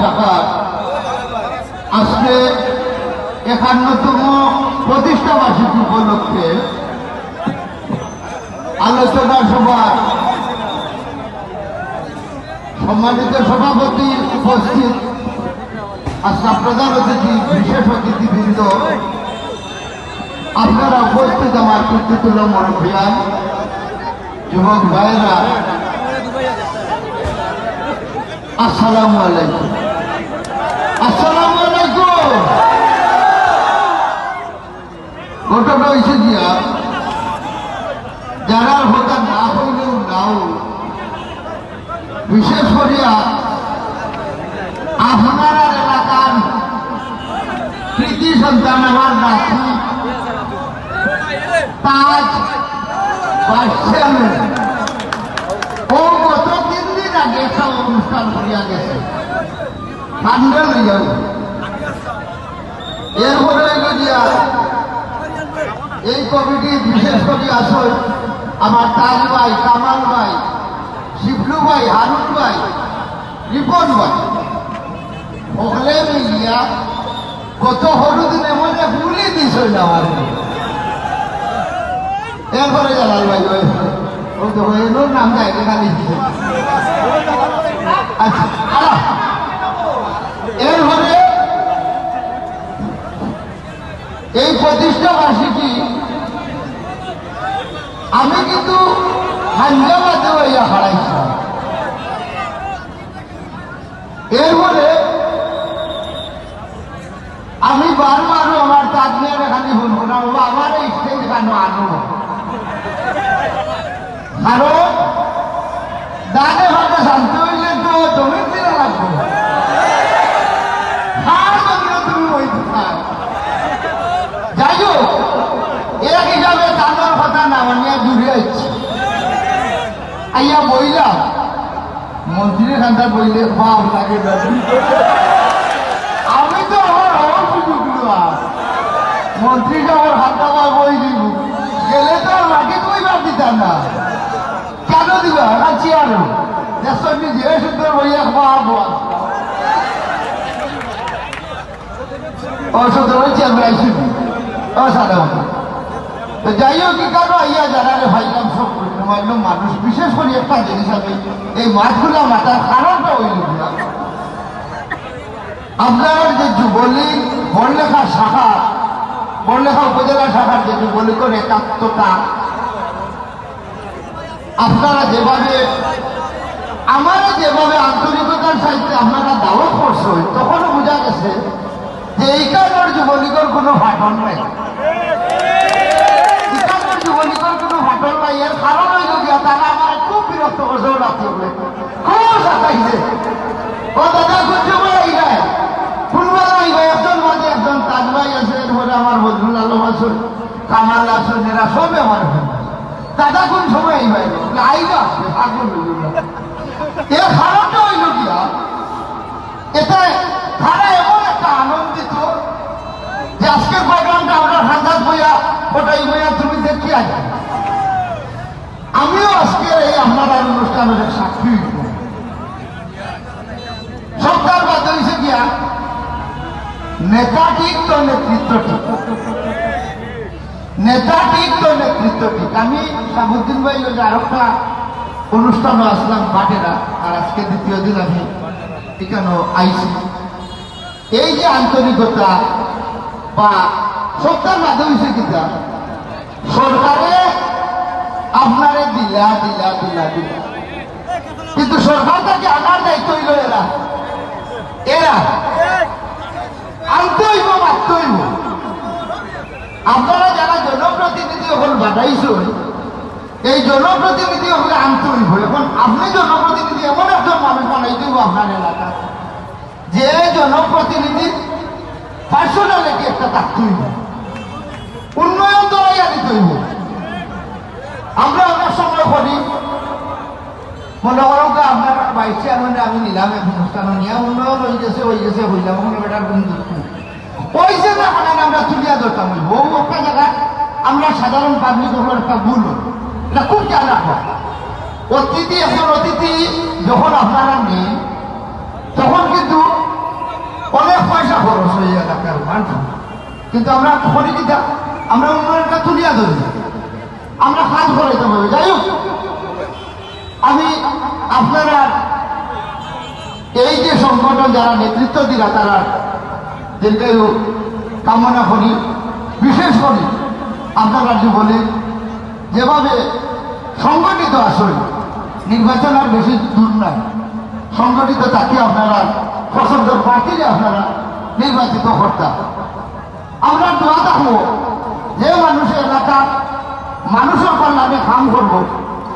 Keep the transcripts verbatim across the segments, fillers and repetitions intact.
শাখার আজকে একান্নতম প্রতিষ্ঠা বার্ষিকী উপলক্ষে আলোচনা সভার সম্মানিত সভাপতি, উপস্থিত আজকে প্রধান অতিথি, বিশেষ অতিথিবৃন্দ, আপনারা উপস্থিত আমার কীর্তিতুল্য মুরব্বিয়ান, যুবক ভাইরা, আসসালামু আলাইকুম। আসসালামু আলাইকুম। ঘটনা হইছে গিয়া, যারার কথা না হইলেও নাও, বিশেষ করিয়া আপনারার এলাকার কৃতি সন্তান আমার নাতি তাজ ভাইস চেয়ারম্যান, ও গত তিন দিন আগে একটা অনুষ্ঠান করিয়া গেছে, প্যান্ডেল হইয়া। এরপরে হইল গিয়া এই কমিটির বিশেষ করি আসল আমার তাজ ভাই, কামাল ভাই, শিবলু ভাই, হারুন ভাই, রিপন ভাই, হকলে মিলিয়া গত হরু দিনে মনে ভুলি দিস হইল আমার। এরপরে জালাল ভাই, ওই, ওই তো ওই ওর নাম যায়, এটা খালি। আচ্ছা, আলা। এরপরে এই প্রতিষ্ঠা বার্ষিকী আমি কিন্তু হায়দ্রাবাদে হইয়া হারাইছি। এরপরে আমি বারবারও আমার তাজমিয়ার এখানে ফোন করলাম, "বাবা, আমার এই স্টেজ কেন আনো?" কারণ দানে ভাগে শান্তি হইলে তো জমিন দিলে লাগবে। হার জমিনে তুমি বই দিতে। যাই হোক, এক হিসাবে তানোর কথা না মানিয়া দূরে আইছি। আইয়া বইলাম, মন্ত্রীর খান্দাত বইলে বাপ লাগে না। আমি তো আমার হওয়ার সুযোগ দিলাম। মন্ত্রী সাহেবের খান্দা বা বই দিব। গেলে তো আর মাটি বইবার দিতাম না। কেন দিবা? না চেয়ার। দেখছো নি যে সুন্দর বইয়া বাপ। অসাধারণ চেয়ারম্যান আইসি। অসাধারণ। তো যাই হোক, কি কারণ আইয়া যারা রে ভাইলাম সব গণ্যমান্য মানুষ, বিশেষ করে একটা জিনিস আমি এই মাতগুলা মাতার কারণটা হইল গিয়া, আপনারা যে যুবলীগ বড়লেখা শাখা, বড়লেখা উপজেলা শাখার যে যুবলীগের একাত্মতা, আপনারা যেভাবে, আমারে যেভাবে আন্তরিকতার সাথে আপনারা দাওয়াত করছেন, তখনও বোঝা গেছে যে এইখানর যুবলীগের কোনো ফাটল নাই। এইখানর যুবলীগের কোনো ফাটল নাই। এর কারণ হইল গিয়া, তারা আমার খুব বিরক্ত করছে, ওরা রাত্রে বলে, খুব সাতাইছে। ও দাদা, কোন সময় আইবায়? কোন বেলা আইবায়? একজন বাদে একজন, তাজ ভাই আছে, এরপরে আমার বদরুল আলম আছে, কামাল আছে, এরা সবে আমার ফোন। দাদা কোন সময় আইবায়? বলে, আইবা, পাগল হইল না। এর কারণটা হইল গিয়া, এটা তারা এমন একটা আনন্দিত যে আজকের প্রোগ্রামটা আমরা ঠান্ডাত বইয়া, ওটাই বইয়া তুমি দেখি আজ। আমিও আজকের এই আপনার অনুষ্ঠানের এক সাক্ষী হইব। সবটার বাদ হইছে গিয়া, নেতা ঠিক তো নেতৃত্ব ঠিক। নেতা ঠিক তো নেতৃত্ব ঠিক। আমি শাহাবুদ্দিন ভাই ওই যে আরেকটা অনুষ্ঠানও আসলাম বাটেরা, আর আজকে দ্বিতীয় দিন আমি এখানে আইছি। এই যে আন্তরিকতা বা সবটার মাঝে হইছে কিতা, সরকারে আপনারে দিলা, দিলা, দিলা, দিলা, কিন্তু সরকার থাকি আনার দায়িত্ব হইল এরা, এরা আনতে হইব, মারতে হইব। আপনারা যারা জনপ্রতিনিধি অকল বানাইছেন, এই জনপ্রতিনিধি অকলে আনতে হইব। এখন আপনি জনপ্রতিনিধি, এমন একজন মানুষ বানাইতে হইব আপনার এলাকা, যে জনপ্রতিনিধির পার্সোনালিটি একটা থাকতে হইব, উন্নয়ন দৌড়াইয়া দিতে হইব। আমরা অনেক সময় করি, মনে করো যে আপনার ভাইস চেয়ারম্যান আমি নিলাম এক অনুষ্ঠান নিয়ে, উন্নয়ন হয়ে গেছে, হয়ে গেছে, হইলাম, কোনো বেটার কোনো দুঃখ নেই। ওই যে না, মানে আমরা তুলিয়া ধরতাম, ওই বউ একটা জায়গা আমরা সাধারণ পাবলিক ওগুলোর একটা ভুল হয়, এটা খুব খেয়াল রাখবো। অতিথি, একজন অতিথি যখন আপনারা নেই, তখন কিন্তু পয়সা খরচ অইয়া এলাকার মানুষ। কিন্তু আমরা করি কিতা? আমরা উন্নয়নটা তুলিয়া ধরি, আমরা কাজ করাইতে হবে। যাই হোক, আমি আপনারা এই যে সংগঠন যারা নেতৃত্ব দিলা, তারা দীর্ঘায়ু কামনা করি। বিশেষ করি আপনারা যুবলীগ যেভাবে সংগঠিত আছেন, নির্বাচন আর বেশি দূর নাই, সংগঠিত থাকি আপনারা পছন্দ প্রার্থীরে আপনারা নির্বাচিত করতা। আমরা দোয়া থাকবো, যে মানুষে এলাকার মানুষর কল্যাণে কাম করবো,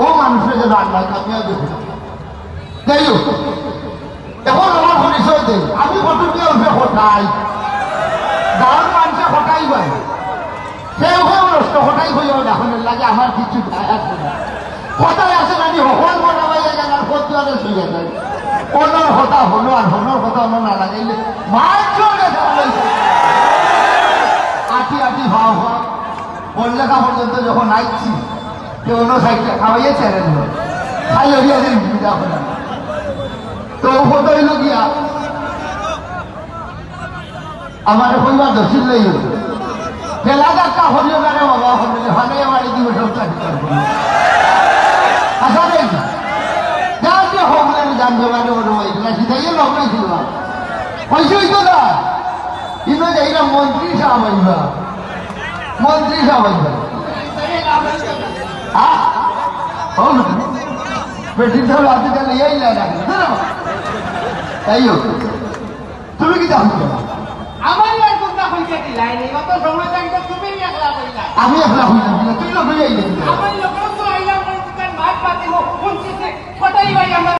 ও মানুষে যেন আল্লাহ কামিয়াবি করে। যাই হোক, এখন আমার পরিচয় দেই, আমি ফটো দিয়ে উঠে কোথায় গাঁওর মানুষে কোথায় পায়, কেউ কেউ নষ্ট কোথায় হইয়া এখন লাগে আমার কিছু যায় আসে না। কোথায় আছে নাকি হকল বড় হয়ে গেল আর কত আরে শুয়ে যায়। ওনার কথা হলো আর হনোর কথা হলো না লাগাইলে মাত্র দেখা হইছে। আটি আটি ভাও ভাও পড়লেখা পর্যন্ত যখন আইছি, তো অন্য সাইডটা খাওয়াইয়া চ্যানেল খাই হইয়া দিন বিদা করে। তো ও কথা হইল গিয়া আমার পরিবার দক্ষিণ নেই। খেলা যাত্রা হরিও গানে বাবা হরিলে ফানে বাড়ি দিব সব চাকরি করবো। আশা নেই। যার যে হোক না, আমি জানতে পারি ওর ওই না, সিধাইয়ে লোক নাই ছিল। পয়সা হইতো না। কিন্তু যাই না, মন্ত্রী সাহেব আইবা। মন্ত্রী সাহেব আইবা। হ্যাঁ? হোক না। বেটির সাহেব আপনি তাহলে এই লাগে না। তাই হোক। তুমি কিতা কইছো? আমার আর কোনটা কইতে দিলাই নি, অত সময় থাকতে তুমি একলা কইলা। আমি একলা কইলাম না, তুই লোক লইয়া আইলে কিতা? আমার লোকেও তো আইলাম, কোন মাত পাতি মুখ, কোন চিঠি, কোথায় ভাই আমার